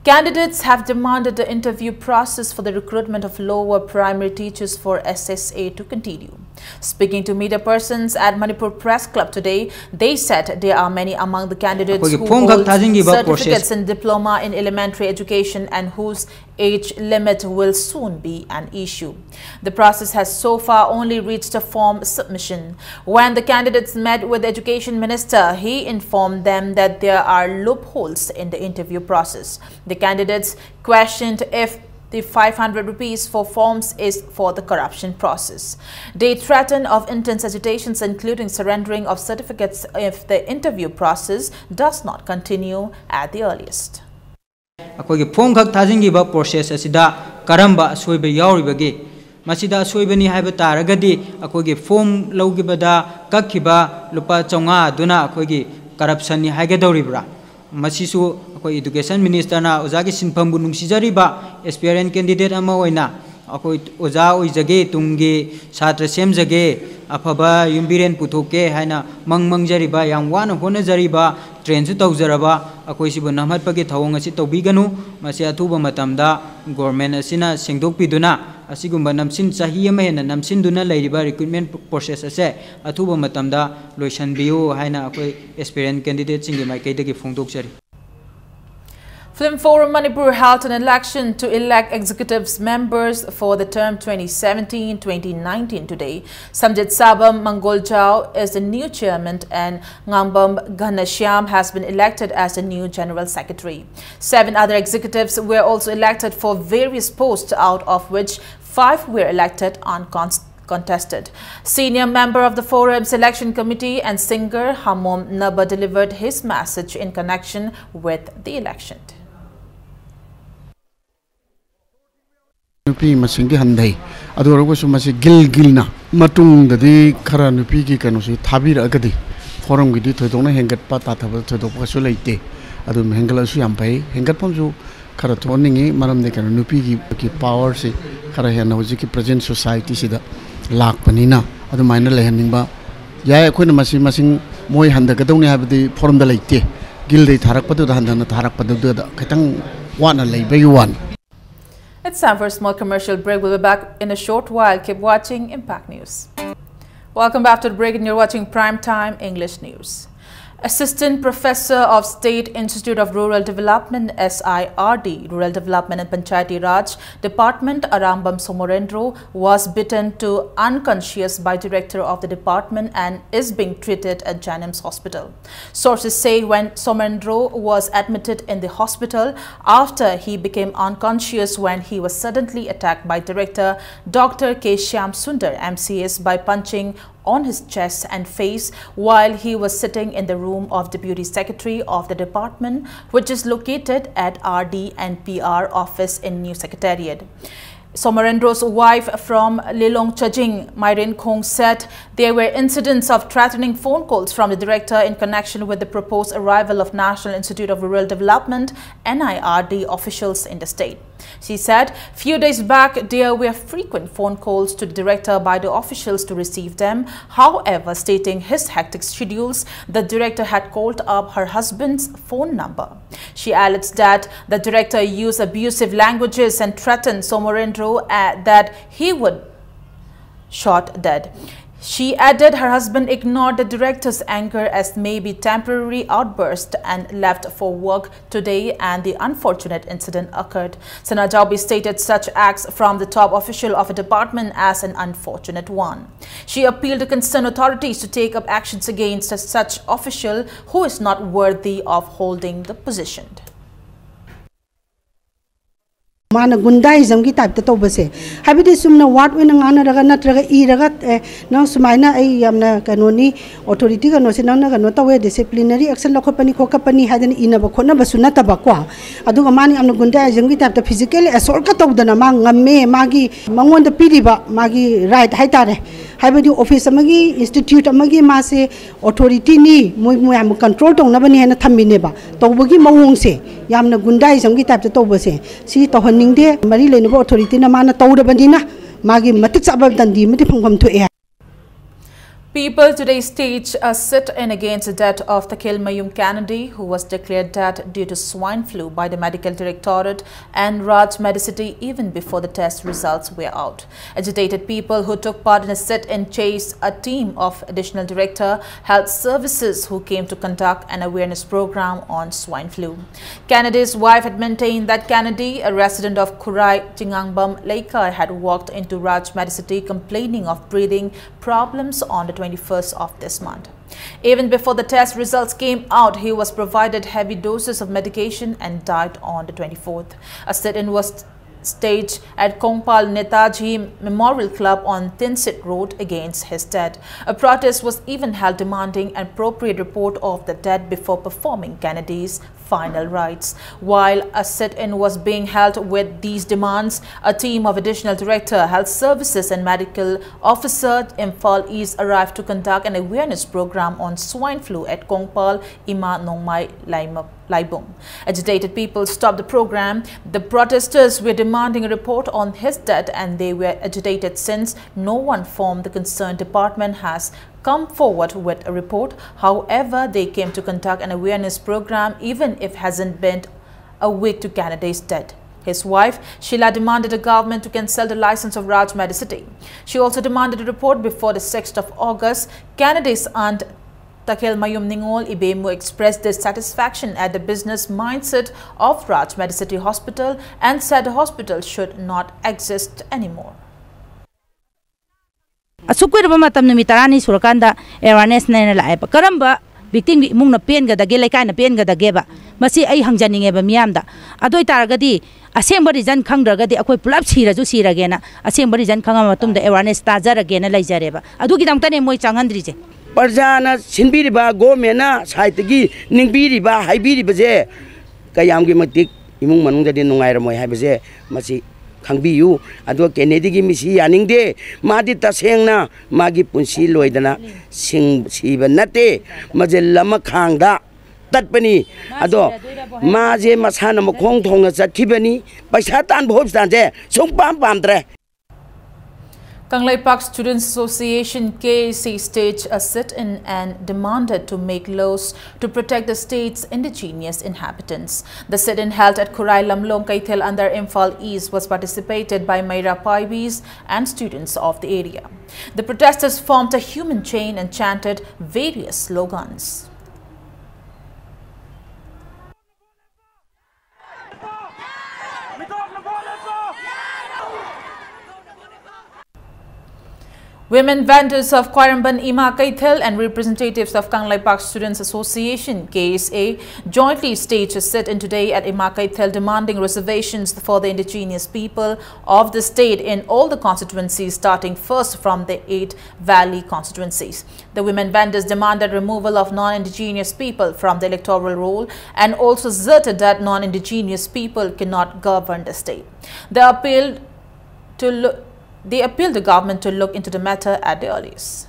Candidates have demanded the interview process for the recruitment of lower primary teachers for S S A to continue. Speaking to media persons at Manipur Press Club today, they said there are many among the candidates ꯑꯩꯈꯣꯏꯒꯤ who form ꯈꯛ hold ꯊꯥꯖꯤꯟꯈꯤꯕ process certificates in diploma in elementary education and whose age limit will soon be an issue. The process has so far only reached a form submission. When the candidates met with the education minister, he informed them that there are loopholes in the interview process. The candidates questioned if the five hundred rupees for forms is for the corruption process. They threaten of intense agitations, including surrendering of certificates, if the interview process does not continue at the earliest. ꯑꯩꯈꯣꯏꯒꯤ form ꯈꯛ ꯊꯥꯖꯤꯟꯈꯤꯕ process ꯑꯁꯤꯗ ꯀꯔꯝꯕ ꯑꯁꯣꯏꯕ ꯌꯥꯎꯔꯤꯕꯒꯦ? ꯃꯁꯤꯗ ꯑꯁꯣꯏꯕꯅꯤ ꯍꯥꯏꯕ ꯇꯥꯔꯒꯗꯤ, ꯑꯩꯈꯣꯏꯒꯤ ꯐꯣꯝ ꯂꯧꯈꯤꯕꯗ ꯀꯛꯈꯤꯕ ꯂꯨꯄꯥ ꯆꯥꯝꯃꯉꯥ ꯑꯗꯨꯅ ꯑꯩꯈꯣꯏꯒꯤ ꯀꯔꯞꯁꯟꯅꯤ ꯍꯥꯏꯒꯗꯧꯔꯤꯕ꯭ꯔꯥ? ꯃꯁꯤꯁꯨ ꯑꯩꯈꯣꯏ ꯏꯗꯨꯀꯦꯁꯟ ꯃꯤꯅꯤꯁꯇꯔꯅ ꯑꯣꯖꯥꯒꯤ ꯁꯤꯟꯐꯝꯕꯨ ꯅꯨꯡꯁꯤꯖꯔꯤꯕ ꯑꯦꯁꯄꯤꯔꯦꯟ ꯀꯦꯟꯗꯤꯗꯦꯠ ꯑꯃ ꯑꯣꯏꯅ, ꯑꯩꯈꯣꯏ ꯑꯣꯖꯥ ꯑꯣꯏꯖꯒꯦ, ꯇꯨꯡꯒꯤ ꯁꯥꯇ꯭ꯔ ꯁꯦꯝꯖꯒꯦ, ꯑꯐꯕ ꯌꯨꯝꯕꯤꯔꯦꯟ ꯄꯨꯊꯣꯛꯀꯦ ꯍꯥꯏꯅ ꯃꯪ ꯃꯪꯖꯔꯤꯕ, ꯌꯥꯝ ꯋꯥꯅ ꯍꯣꯠꯅꯖꯔꯤꯕ, ꯇ꯭ꯔꯦꯟꯁꯨ ꯇꯧꯖꯔꯕ ꯑꯩꯈꯣꯏꯁꯤꯕꯨ ꯅꯝꯍꯠꯄꯒꯤ ꯊꯧꯑꯣꯡ ꯑꯁꯤ ꯇꯧꯕꯤꯒꯅꯨ꯫ ꯃꯁꯤ ꯑꯊꯨꯕ ꯃꯇꯝꯗ ꯒꯣꯔꯃꯦꯟ ꯑꯁꯤꯅ ꯁꯦꯡꯗꯣꯛꯄꯤꯗꯨꯅ, ꯑꯁꯤꯒꯨꯝꯕ ꯅꯝꯁꯤꯟ, ꯆꯍꯤ ꯑꯃ ꯍꯦꯟꯅ ꯅꯝꯁꯤꯟꯗꯨꯅ ꯂꯩꯔꯤꯕ ꯔꯤꯀ꯭ꯔꯨꯠꯃꯦꯟ ꯄ꯭ꯔꯣꯁꯦꯁ ꯑꯁꯦ ꯑꯊꯨꯕ ꯃꯇꯝꯗ ꯂꯣꯏꯁꯤꯟꯕꯤꯌꯨ ꯍꯥꯏꯅ ꯑꯩꯈꯣꯏ ꯑꯦꯁꯄꯤꯔꯦꯟ ꯀꯦꯟꯗꯤꯗꯦꯠꯁꯤꯡꯒꯤ ꯃꯥꯏꯀꯩꯗꯒꯤ ꯐꯣꯡꯗꯣꯛꯆꯔꯤ꯫ Film Forum Manipur held an election to elect executives members for the term twenty seventeen twenty nineteen today. Samjit Sabam Mangoljao is the new chairman and Ngambam Ghanashyam has been elected as the new general secretary. Seven other executives were also elected for various posts, out of which five were elected uncontested. Senior member of the Forum's election committee and singer Hamom Naba delivered his message in connection with the election. ꯅꯨꯄꯤ ꯃꯁꯤꯡꯗꯤ ꯍꯟꯊꯩ꯫ ꯑꯗꯨ ꯑꯣꯏꯔꯒꯁꯨ ꯃꯁꯤ ꯒꯤꯜ ꯒꯤꯜꯅ ꯃꯇꯨꯡꯗꯗꯤ ꯈꯔ ꯅꯨꯄꯤꯒꯤ ꯀꯩꯅꯣꯁꯤ ꯊꯥꯕꯤꯔꯛꯑꯒꯗꯤ ꯐꯣꯔꯝꯒꯤꯗꯤ ꯊꯣꯏꯗꯣꯛꯅ ꯍꯦꯟꯒꯠꯄ ꯇꯥꯊꯕ ꯊꯣꯏꯗꯣꯛꯄ ꯀꯩꯁꯨ ꯂꯩꯇꯦ꯫ ꯑꯗꯨꯝ ꯍꯦꯟꯒꯠꯂꯁꯨ ꯌꯥꯝ ꯐꯩ꯫ ꯍꯦꯟꯒꯠꯐꯝꯁꯨ ꯈꯔ ꯊꯣꯛꯍꯟꯅꯤꯡꯉꯤ, ꯃꯔꯝꯗꯤ ꯀꯩꯅꯣ, ꯅꯨꯄꯤꯒꯤ ꯄꯥꯋꯔꯁꯤ ꯈꯔ ꯍꯦꯟꯅ ꯍꯧꯖꯤꯛꯀꯤ ꯄ꯭ꯔꯖꯦꯟ ꯁꯣꯁꯥꯏꯇꯤꯁꯤꯗ ꯂꯥꯛꯄꯅꯤꯅ ꯑꯗꯨꯃꯥꯏꯅ ꯂꯩꯍꯟꯅꯤꯡꯕ ꯌꯥꯏ꯫ ꯑꯩꯈꯣꯏꯅ ꯃꯁꯤ ꯃꯁꯤꯡ ꯃꯣꯏ ꯍꯟꯊꯒꯗꯧꯅꯤ ꯍꯥꯏꯕꯗꯤ ꯐꯣꯔꯝꯗ ꯂꯩꯇꯦ꯫ ꯒꯤꯜꯗꯩ ꯊꯥꯔꯛꯄꯗꯨꯗ ꯍꯟꯊꯅ ꯊꯥꯔꯛꯄꯗꯨꯗ ꯈꯤꯇꯪ ꯋꯥꯠꯅ ꯂꯩꯕꯒꯤ ꯋꯥꯅꯤ꯫ It's time for a small commercial break. We'll be back in a short while. Keep watching Impact News. Welcome back to the break, and you're watching Prime Time English News. Assistant Professor of State Institute of Rural Development, S I R D, Rural Development and Panchayati Raj Department, Arambam Somorendro, was beaten to unconscious by director of the department and is being treated at JNIMS Hospital. Sources say when Somorendro was admitted in the hospital after he became unconscious when he was suddenly attacked by director Doctor K Shyam Sundar, M C S, by punching on his chest and face while he was sitting in the room of Deputy Secretary of the department, which is located at R D and P R office in New Secretariat. Somorendro's wife from Lilong Chajing, Myrin Khong, said there were incidents of threatening phone calls from the director in connection with the proposed arrival of National Institute of Rural Development, N I R D, officials in the state. She said, few days back, there were frequent phone calls to the director by the officials to receive them. However, stating his hectic schedules, the director had called up her husband's phone number. She alleges that the director used abusive languages and threatened Somorendro, uh, that he would shot dead. She added her husband ignored the director's anger as maybe temporary outburst and left for work today and the unfortunate incident occurred. Sanajaobi stated such acts from the top official of a department as an unfortunate one. She appealed to concerned authorities to take up actions against such official who is not worthy of holding the position. ꯃꯥꯅ ꯒꯨꯟꯗꯥꯏꯖꯝꯒꯤ ꯇꯥꯏꯞꯇ ꯇꯧꯕꯁꯦ, ꯍꯥꯏꯕꯗꯤ ꯆꯨꯝꯅ ꯋꯥꯔꯗ ꯑꯣꯏꯅ ꯉꯥꯡꯅꯔꯒ ꯅꯠꯇ꯭ꯔꯒ ꯏꯔꯒ, ꯑꯦ, ꯅꯪ ꯁꯨꯃꯥꯏꯅ ꯑꯩ ꯌꯥꯝꯅ ꯀꯩꯅꯣꯅꯤ, ꯑꯣꯊꯣꯔꯤꯇꯤ ꯀꯩꯅꯣꯁꯦ ꯅꯪꯅ ꯀꯩꯅꯣ ꯇꯧꯋꯦ, ꯗꯤꯁꯤꯄ꯭ꯂꯤꯅꯔꯤ ꯑꯦꯛꯁꯟ ꯂꯧꯈꯠꯄꯅꯤ ꯈꯣꯠꯀꯠꯄꯅꯤ ꯍꯥꯏꯗꯅ ꯏꯅꯕ ꯈꯣꯠꯅꯕꯁꯨ ꯅꯠꯇꯕꯀꯣ꯫ ꯑꯗꯨꯒ ꯃꯥꯅ ꯌꯥꯝꯅ ꯒꯨꯟꯗꯥꯏꯖꯝꯒꯤ ꯇꯥꯏꯞꯇ ꯐꯤꯖꯤꯀꯦꯜ ꯑꯦꯁꯣꯜꯠꯀ ꯇꯧꯗꯅ ꯃꯥ ꯉꯝꯃꯦ, ꯃꯥꯒꯤ ꯃꯉꯣꯟꯗ ꯄꯤꯔꯤꯕ ꯃꯥꯒꯤ ꯔꯥꯏꯠ ꯍꯥꯏꯇꯥꯔꯦ, ꯍꯥꯏꯕꯗꯤ ꯑꯣꯐꯤꯁ ꯑꯃꯒꯤ, ꯏꯟꯁꯇꯤꯇ꯭ꯌꯨꯠ ꯑꯃꯒꯤ ꯃꯥꯁꯦ ꯑꯣꯊꯣꯔꯤꯇꯤꯅꯤ, ꯃꯣꯏ ꯃꯌꯥꯝꯕꯨ ꯀꯟꯇ꯭ꯔꯣꯜ ꯇꯧꯅꯕꯅꯤ ꯍꯥꯏꯅ ꯊꯝꯃꯤꯅꯦꯕ꯫ ꯇꯧꯕꯒꯤ ꯃꯑꯣꯡꯁꯦ ꯌꯥꯝꯅ ꯒꯨꯟꯗꯥꯏꯖꯝꯒꯤ ꯇꯥꯏꯞꯇ ꯇꯧꯕꯁꯦ, ꯁꯤ ꯇꯧꯍꯟꯅꯤꯡꯗꯦ꯫ ꯃꯔꯤ ꯂꯩꯅꯕ ꯑꯣꯊꯣꯔꯤꯇꯤꯅ ꯃꯥꯅ ꯇꯧꯔꯕꯅꯤꯅ ꯃꯥꯒꯤ ꯃꯇꯤꯛ ꯆꯥꯕ ꯗꯟꯗꯤ ꯑꯃꯗꯤ ꯐꯪꯐꯝ ꯊꯣꯛꯑꯦ꯫ People today staged a sit-in against the death of Takhil Mayum Kennedy, who was declared dead due to swine flu by the Medical Directorate and Raj Medicity even before the test results were out. Agitated people who took part in a sit-in chased a team of Additional Director Health Services who came to conduct an awareness program on swine flu. Kennedy's wife had maintained that Kennedy, a resident of Khurai Chingangbam Leikai, had walked into Raj Medicity complaining of breathing problems on the twenty-first of this month. Even before the test results came out, he was provided heavy doses of medication and died on the twenty-fourth. A sit-in was staged at Kongpal Netaji Memorial Club on Tinsit Road against his death. A protest was even held demanding an appropriate report of the death before performing Kennedy's final rites. While a sit-in was being held with these demands, a team of Additional Director, Health Services and Medical Officer, Imphal East arrived to conduct an awareness program on swine flu at Kongpal Ima Nongmai Laima- Laibung. Agitated people stopped the program. The protesters were demanding a report on his death and they were agitated since no one from the concerned department has come forward with a report. However, they came to conduct an awareness program even if hasn't been a week to Kennedy's death. His wife, Sheila, demanded the government to cancel the license of Raj Medicity. She also demanded a report before the sixth of August. Candidate's aunt, Takhel Mayum Ningol Ibemu, expressed dissatisfaction at the business mindset of Raj Medicity Hospital and said the hospital should not exist anymore. ꯑꯁꯨꯛ ꯀꯨꯏꯔꯕ ꯃꯇꯝ, ꯅꯨꯃꯤꯠ ꯇꯔꯥꯅꯤ ꯁꯨꯔꯀꯥꯟꯗ ꯑꯦꯋꯥꯔꯅꯦꯁꯅꯦꯅ ꯂꯥꯛꯑꯦꯕ꯫ ꯀꯔꯝꯕ ꯚꯤꯛꯇꯤꯝꯒꯤ ꯏꯃꯨꯡꯅ ꯄꯦꯟꯒꯗꯒꯦ, ꯂꯩꯀꯥꯏꯅ ꯄꯦꯟꯒꯗꯒꯦꯕ? ꯃꯁꯤ ꯑꯩ ꯍꯪꯖꯅꯤꯡꯉꯦꯕ ꯃꯤꯌꯥꯝꯗ꯫ ꯑꯗꯨ ꯑꯣꯏꯇꯥꯔꯒꯗꯤ ꯑꯁꯦꯡꯕ ꯔꯤꯖꯟ ꯈꯪꯗ꯭ꯔꯒꯗꯤ ꯑꯩꯈꯣꯏ ꯄꯨꯂꯞ ꯁꯤꯔꯁꯨ ꯁꯤꯔꯒꯦꯅ, ꯑꯁꯦꯡꯕ ꯔꯤꯖꯟ ꯈꯪꯉ ꯃꯇꯨꯡꯗ ꯑꯦꯋꯥꯔꯅꯦꯁ ꯇꯥꯖꯔꯒꯦꯅ ꯂꯩꯖꯔꯦꯕ꯫ ꯑꯗꯨꯒꯤꯗꯃꯛꯇꯅꯦ ꯃꯣꯏ ꯆꯪꯍꯟꯗ꯭ꯔꯤꯁꯦ꯫ ꯄ꯭ꯔꯖꯥꯅ ꯁꯤꯟꯕꯤꯔꯤꯕ, ꯒꯣꯔꯃꯦꯟꯅ ꯁꯥꯏꯠꯇꯒꯤ ꯅꯤꯡꯕꯤꯔꯤꯕ, ꯍꯥꯏꯕꯤꯔꯤꯕꯁꯦ ꯀꯌꯥꯝꯒꯤ ꯃꯇꯤꯛ ꯏꯃꯨꯡ ꯃꯅꯨꯡꯗꯗꯤ ꯅꯨꯡꯉꯥꯏꯔꯝꯃꯣꯏ ꯍꯥꯏꯕꯁꯦ ꯃꯁꯤ ꯈꯪꯕꯤꯌꯨ꯫ ꯑꯗꯨꯒ ꯀꯦꯅꯦꯗꯤꯒꯤ ꯃꯤꯁꯤ ꯌꯥꯅꯤꯡꯗꯦ꯫ ꯃꯥꯗꯤ ꯇꯁꯦꯡꯅ ꯃꯥꯒꯤ ꯄꯨꯟꯁꯤ ꯂꯣꯏꯗꯅ ꯁꯤꯡ-, ꯁꯤꯕ ꯅꯠꯇꯦ꯫ ꯃꯁꯦ ꯂꯃꯈꯥꯡꯗ ꯇꯠꯄꯅꯤ꯫ ꯑꯗꯣ ꯃꯥꯁꯦ ꯃꯁꯥꯅ ꯃꯈꯣꯡ ꯊꯣꯡꯅ ꯆꯠꯈꯤꯕꯅꯤ꯫ ꯄꯩꯁꯥ ꯇꯥꯟꯕ ꯍꯣꯁꯄꯤꯇꯥꯜꯁꯦ ꯁꯨꯡꯄꯥꯝ ꯄꯥꯝꯗ꯭ꯔꯦ꯫ Kangleipak Students Association, K S A, staged a sit-in and demanded to make laws to protect the state's indigenous inhabitants. The sit-in, held at Khurai Lamlong Keithel under Imphal East, was participated by Meira Paibis and students of the area. The protesters formed a human chain and chanted various slogans. Women vendors of Khwairamband Ima Keithel and representatives of Kangleipak Students Association, K S A, jointly staged a sit-in today at Ima Keithel, demanding reservations for the indigenous people of the state in all the constituencies, starting first from the eight valley constituencies. The women vendors demanded removal of non-indigenous people from the electoral roll and also asserted that non-indigenous people cannot govern the state. They appealed to look, they appealed the government to look into the matter at the earliest.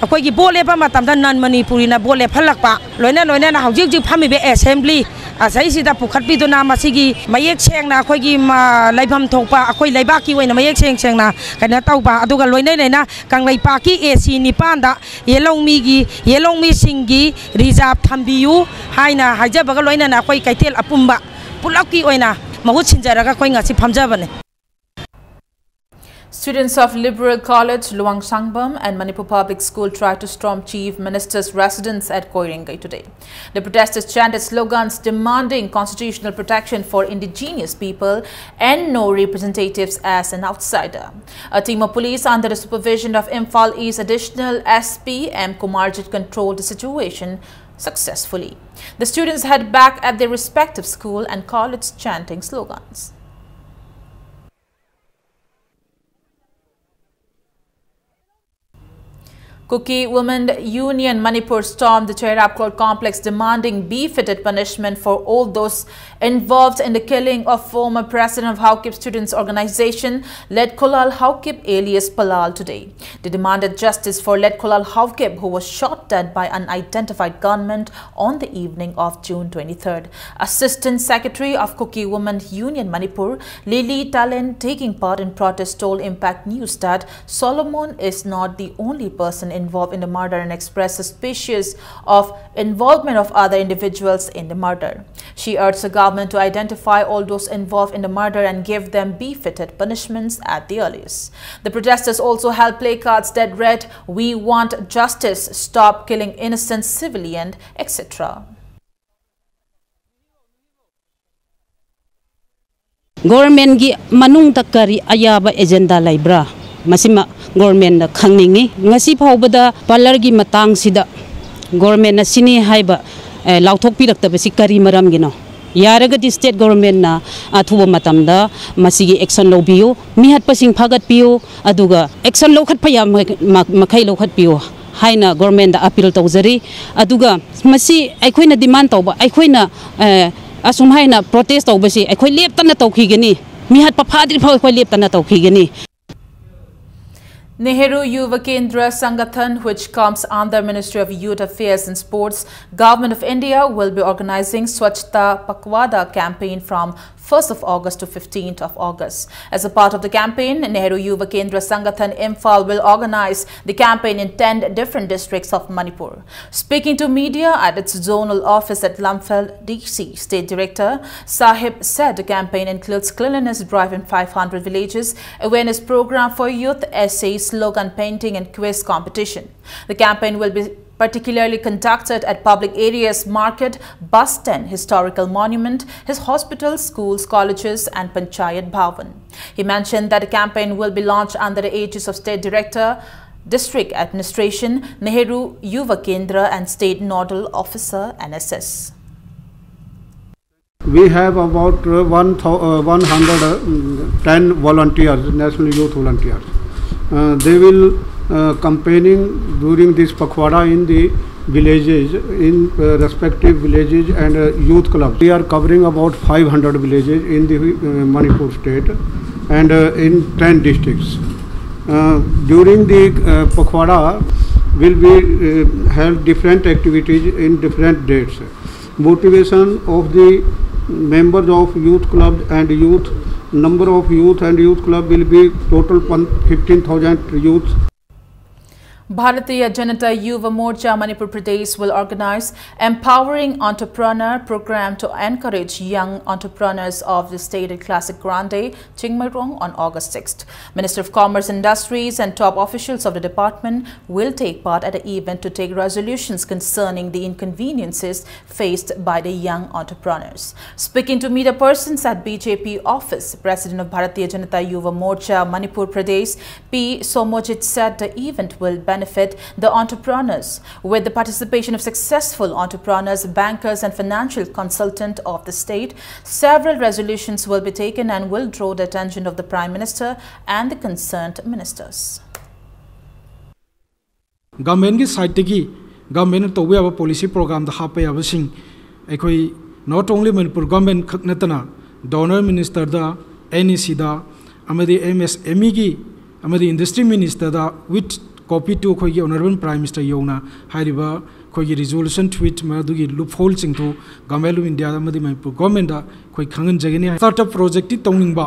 ꯑꯩꯈꯣꯏꯒꯤ vote ꯂꯦꯞꯄ ꯃꯇꯝꯗ ꯅꯟ ꯃꯅꯤꯄꯨꯔꯤꯅ vote ꯂꯦꯞꯍꯜꯂꯛꯄ, ꯂꯣꯏꯅ ꯂꯣꯏꯅꯅ ꯍꯧꯖꯤꯛ ꯍꯧꯖꯤꯛ ꯐꯝꯃꯤꯕ assembly ꯑꯁꯤꯁꯤꯗ ꯄꯨꯈꯠꯄꯤꯗꯨꯅ ꯃꯁꯤꯒꯤ ꯃꯌꯦꯛ ꯁꯦꯡꯅ ꯑꯩꯈꯣꯏꯒꯤ ꯃ-, ꯂꯩꯐꯝ ꯊꯣꯛꯄ ꯑꯩꯈꯣꯏ ꯂꯩꯕꯥꯛꯀꯤ ꯑꯣꯏꯅ ꯃꯌꯦꯛ ꯁꯦꯡ ꯁꯦꯡꯅ ꯀꯩꯅꯣ ꯇꯧꯕ, ꯑꯗꯨꯒ ꯂꯣꯏꯅ ꯂꯣꯏꯅ ꯀꯪꯂꯩꯄꯥꯛꯀꯤ ꯑꯦ ꯁꯤ ꯅꯤꯄꯥꯟꯗ ꯌꯦꯂꯧꯃꯤꯒꯤ, ꯌꯦꯂꯧꯃꯤꯁꯤꯡꯒꯤ ꯔꯤꯖꯥꯕ ꯊꯝꯕꯤꯌꯨ ꯍꯥꯏꯅ ꯍꯥꯏꯖꯕꯒ ꯂꯣꯏꯅꯅ ꯑꯩꯈꯣꯏ ꯀꯩꯊꯦꯜ ꯑꯄꯨꯝꯕ ꯄꯨꯂꯞꯀꯤ ꯑꯣꯏꯅ ꯃꯍꯨꯠ ꯁꯤꯟꯖꯔꯒ ꯑꯩꯈꯣꯏ ꯉꯁꯤ ꯐꯝꯖꯕꯅꯤ꯫ Students of Liberal College, Luang Sangbam and Manipur Public School tried to storm Chief Minister's residence at Koirengei today. The protesters chanted slogans demanding constitutional protection for indigenous people and no representatives as an outsider. A team of police under the supervision of Imphal East Additional S P M Kumarjit controlled the situation successfully. The students head back at their respective school and college chanting slogans. Kuki Women Union Manipur stormed the Cheirap Court complex demanding befitted punishment for all those involved in the killing of former president of Haokip Students Organization, Letkolal Haokip alias Palal today. They demanded justice for Letkolal Haokip, who was shot dead by unidentified gunmen on the evening of June twenty-third. Assistant Secretary of Kuki Women Union Manipur, Lily Talen, taking part in protest, told Impact News that Solomon is not the only person involved in the murder and expressed suspicious of involvement of other individuals in the murder. She urged the government to identify all those involved in the murder and give them befitted punishments at the earliest. The protesters also held placards that read, "We want justice, stop killing innocent civilian," et cetera. ꯒꯣꯔꯃꯦꯟꯒꯤ ꯃꯅꯨꯡꯗ ꯀꯔꯤ ꯑꯌꯥꯕ agenda ꯂꯩꯕ꯭ꯔꯥ? ꯃꯁꯤꯃ ꯒꯣꯔꯃꯦꯟꯗ ꯈꯪꯅꯤꯡꯉꯤ꯫ ꯉꯁꯤ ꯐꯥꯎꯕꯗ ꯄꯥꯔꯂꯔꯒꯤ ꯃꯇꯥꯡꯁꯤꯗ ꯒꯣꯔꯃꯦꯟꯅ ꯁꯤꯅꯤ ꯍꯥꯏꯕ, ꯑꯦ, ꯂꯥꯎꯊꯣꯛꯄꯤꯔꯛꯇꯕꯁꯤ ꯀꯔꯤ ꯃꯔꯝꯒꯤꯅꯣ? ꯌꯥꯔꯒꯗꯤ ꯁ꯭ꯇꯦꯠ ꯒꯣꯔꯃꯦꯟꯅ ꯑꯊꯨꯕ ꯃꯇꯝꯗ ꯃꯁꯤꯒꯤ ꯑꯦꯛꯁꯟ ꯂꯧꯕꯤꯌꯨ, ꯃꯤꯍꯠꯄꯁꯤꯡ ꯐꯥꯒꯠꯄꯤꯌꯨ, ꯑꯗꯨꯒ ꯑꯦꯛꯁꯟ ꯂꯧꯈꯠꯄ ꯌꯥꯕ ꯃꯈꯩ ꯂꯧꯈꯠꯄꯤꯌꯨ ꯍꯥꯏꯅ ꯒꯣꯔꯃꯦꯟꯗ ꯑꯄꯤꯜ ꯇꯧꯖꯔꯤ꯫ ꯑꯗꯨꯒ ꯃꯁꯤ ꯑꯩꯈꯣꯏꯅ ꯗꯤꯃꯥꯟ ꯇꯧꯕ, ꯑꯩꯈꯣꯏꯅ, ꯑꯦ, ꯑꯁꯨꯝ ꯍꯥꯏꯅ ꯄ꯭ꯔꯣꯇꯦꯁ ꯇꯧꯕꯁꯤ ꯑꯩꯈꯣꯏ ꯂꯦꯞꯇꯅ ꯇꯧꯈꯤꯒꯅꯤ꯫ ꯃꯤꯍꯠꯄ ꯐꯥꯗ꯭ꯔꯤꯐꯥꯎ ꯑꯩꯈꯣꯏ ꯂꯦꯞꯇꯅ ꯇꯧꯈꯤꯒꯅꯤ꯫ Nehru Yuva Kendra Sangathan, which comes under Ministry of Youth Affairs and Sports, Government of India, will be organizing Swachhata Pakhwada campaign from first of August to fifteenth of August. As a part of the campaign, Nehru Yuva Kendra Sangathan Imphal will organize the campaign in ten different districts of Manipur. Speaking to media at its zonal office at Lamphel, D C, State Director Sahib said the campaign includes cleanliness drive in five hundred villages, awareness program for youth, essay, slogan painting, and quiz competition. The campaign will be particularly conducted at public areas, market, bus stand, historical monument, his hospitals, schools, colleges, and Panchayat Bhavan. He mentioned that the campaign will be launched under the aegis of State Director, District Administration, Nehru Yuva Kendra, and State Nodal Officer, N S S. We have about uh, one thou- uh, one hundred ten volunteers, National Youth Volunteers. Uh, they will uh, campaigning during this Pakhwada in the villages, in uh, respective villages and uh, youth clubs. We are covering about five hundred villages in the uh, Manipur state and uh, in ten districts. Uh, during the uh, Pakhwada will be uh, held different activities in different dates. Motivation of the members of youth club and youth, number of youth and youth club will be total fifteen thousand youths. Bharatiya Janata Yuva Morcha Manipur Pradesh will organize Empowering Entrepreneur Program to encourage young entrepreneurs of the state at Classic Grande, Chingmeirong on August sixth. Minister of Commerce, Industries and top officials of the department will take part at the event to take resolutions concerning the inconveniences faced by the young entrepreneurs. Speaking to media persons at B J P office, President of Bharatiya Janata Yuva Morcha Manipur Pradesh, P Somojit, said the event will benefit the entrepreneurs. With the participation of successful entrepreneurs, bankers and financial consultant of the state, several resolutions will be taken and will draw the attention of the Prime Minister and the concerned ministers. Governmentꯀꯤ sideꯇꯒꯤ governmentꯅ ꯇꯧꯕ ꯌꯥꯕ policy programꯗ ꯍꯥꯞꯄ ꯌꯥꯕꯁꯤꯡ ꯑꯩꯈꯣꯏ not only Manipur government ꯈꯛ ꯅꯠꯇꯅ donor ministerꯗ, NECꯗ ꯑꯃꯗꯤ MSMEꯒꯤ ꯑꯃꯗꯤ industry ministerꯗ with copy to ꯑꯩꯈꯣꯏꯒꯤ Honourable Prime Minister ꯌꯧꯅ ꯍꯥꯏꯔꯤꯕ ꯑꯩꯈꯣꯏꯒꯤ resolution tweet ꯃꯗꯨꯒꯤ loopholeꯁꯤꯡꯗꯨ Government of India ꯑꯃꯗꯤ ꯃꯅꯤꯄꯨꯔ governmentꯇ ꯑꯩꯈꯣꯏ ꯈꯪꯍꯟꯖꯒꯅꯤ꯫ Startup projectꯇꯤ ꯇꯧꯅꯤꯡꯕ,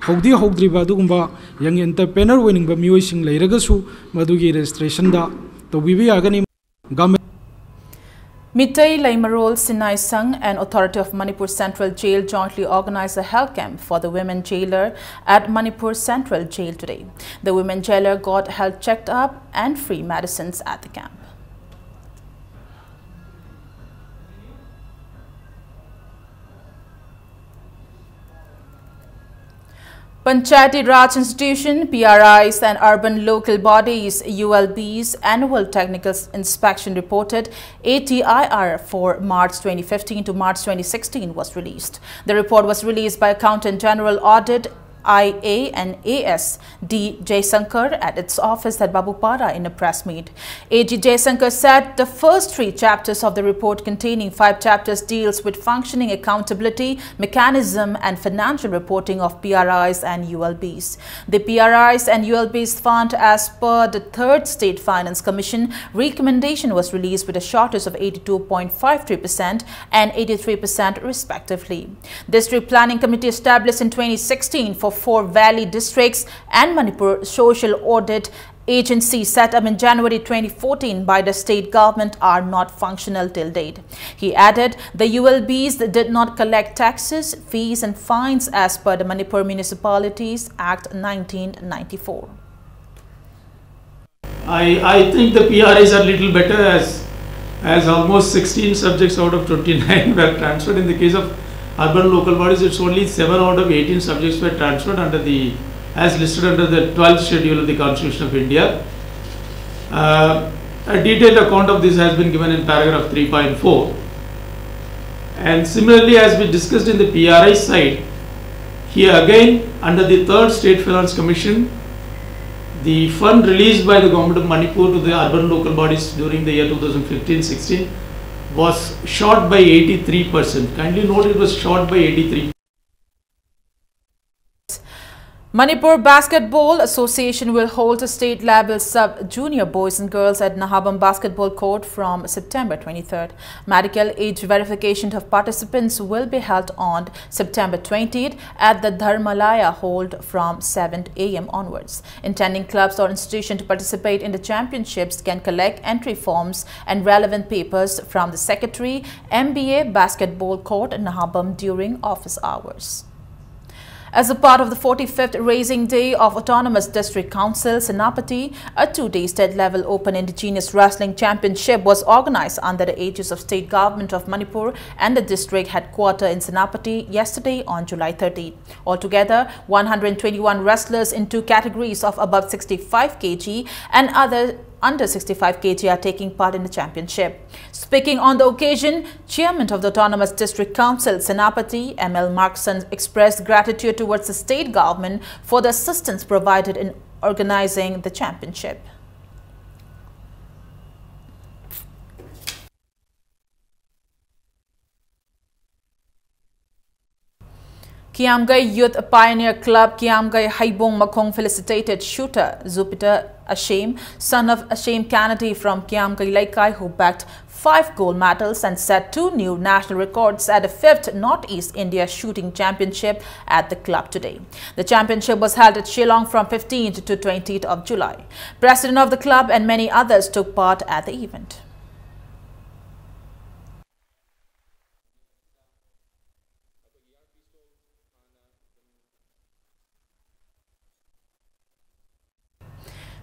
ꯍꯧꯗꯤ ꯍꯧꯗ꯭ꯔꯤꯕ ꯑꯗꯨꯒꯨꯝꯕ young entrepreneur ꯑꯣꯏꯅꯤꯡꯕ ꯃꯤꯑꯣꯏꯁꯤꯡ ꯂꯩꯔꯒꯁꯨ ꯃꯗꯨꯒꯤ registrationꯗ ꯇꯧꯕꯤꯕ ꯌꯥꯒꯅꯤ꯫ Government Mitei Leimarol Sinai Sangh and authority of Manipur Central Jail jointly organized a health camp for the women jailer at Manipur Central Jail today. The women jailer got health checked up and free medicines at the camp. Panchayati Raj Institution, P R Is, and Urban Local Bodies, U L Bs, annual technical inspection reported, A T I R, for March twenty fifteen to March twenty sixteen was released. The report was released by Accountant General Audit, I A and A S D Jaisankar at its office at Babupara in a press meet. A G Jaisankar said the first three chapters of the report, containing five chapters, deals with functioning, accountability mechanism and financial reporting of P R Is and U L Bs. The P R Is and U L Bs fund, as per the Third State Finance Commission recommendation, was released with a shortage of eighty-two point five three percent and eighty-three percent respectively. District Planning Committee established in twenty sixteen for four valley districts and Manipur Social Audit Agency set up in January twenty fourteen by the state government are not functional till date. He added the U L Bs did not collect taxes, fees and fines as per the Manipur Municipalities Act nineteen ninety-four. I, I think the P R Is are little better as, as almost sixteen subjects out of twenty-nine were transferred. In the case of urban local bodies, it's only seven out of eighteen subjects were transferred under the, as listed under the twelfth schedule of the Constitution of India. Uh, a detailed account of this has been given in paragraph three point four. And similarly, as we discussed in the P R I side, here again, under the Third State Finance Commission, the fund released by the government of Manipur to the urban local bodies during the year two thousand fifteen sixteen was short by eighty-three percent. Kindly note, it was short by eighty-three. Manipur Basketball Association will hold a state-level sub-junior boys and girls at Nahabam Basketball Court from September twenty-third. Medical age verification of participants will be held on September twentieth at the Dharmalaya Hall from seven a m onwards. Intending clubs or institutions to participate in the championships can collect entry forms and relevant papers from the secretary, M B A Basketball Court, Nahabam during office hours. As a part of the forty-fifth Raising Day of Autonomous District Council, Senapati, a two-day state-level open indigenous wrestling championship was organized under the aegis of State Government of Manipur and the district headquarter in Senapati yesterday on July thirty. Altogether, one hundred twenty-one wrestlers in two categories of above sixty-five k g and other under sixty-five k g are taking part in the championship. Speaking on the occasion, Chairman of the Autonomous District Council, Senapati, M L Markson, expressed gratitude towards the state government for the assistance provided in organizing the championship. Kiamgai Youth Pioneer Club, Kiamgai Haibong Makhong felicitated shooter Jupiter Ashem, son of Ashem Kennedy from Kiamgai Leikai, who bagged five gold medals and set two new national records at the fifth Northeast India Shooting Championship at the club today. The championship was held at Shillong from fifteenth to twentieth of July. President of the club and many others took part at the event.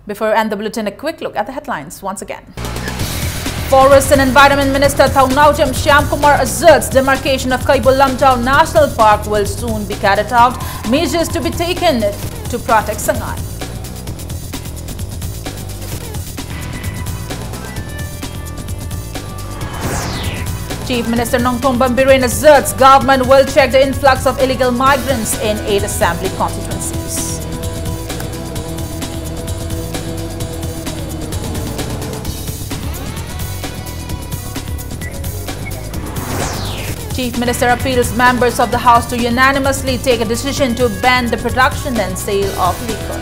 Before we end the bulletin, a quick look at the headlines once again. Forest and Environment Minister Thongnaojam Shyamkumar asserts demarcation of Kaibo Lamjao National Park will soon be carried out. Measures to be taken to protect Sangai. Chief Minister Nongthombam Biren asserts government will check the influx of illegal migrants in eight assembly constituencies. Chief Minister appeals members of the House to unanimously take a decision to ban the production and sale of liquor.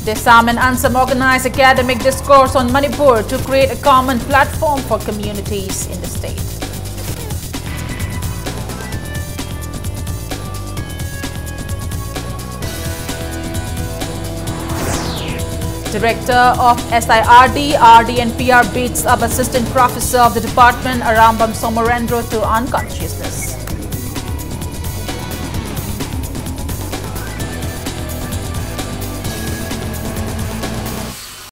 Disam and Ansam organize academic discourse on Manipur to create a common platform for communities in the state. Director of S I R D, R D and P R beats up Assistant Professor of the department, Arambam Somorendro, to unconsciousness.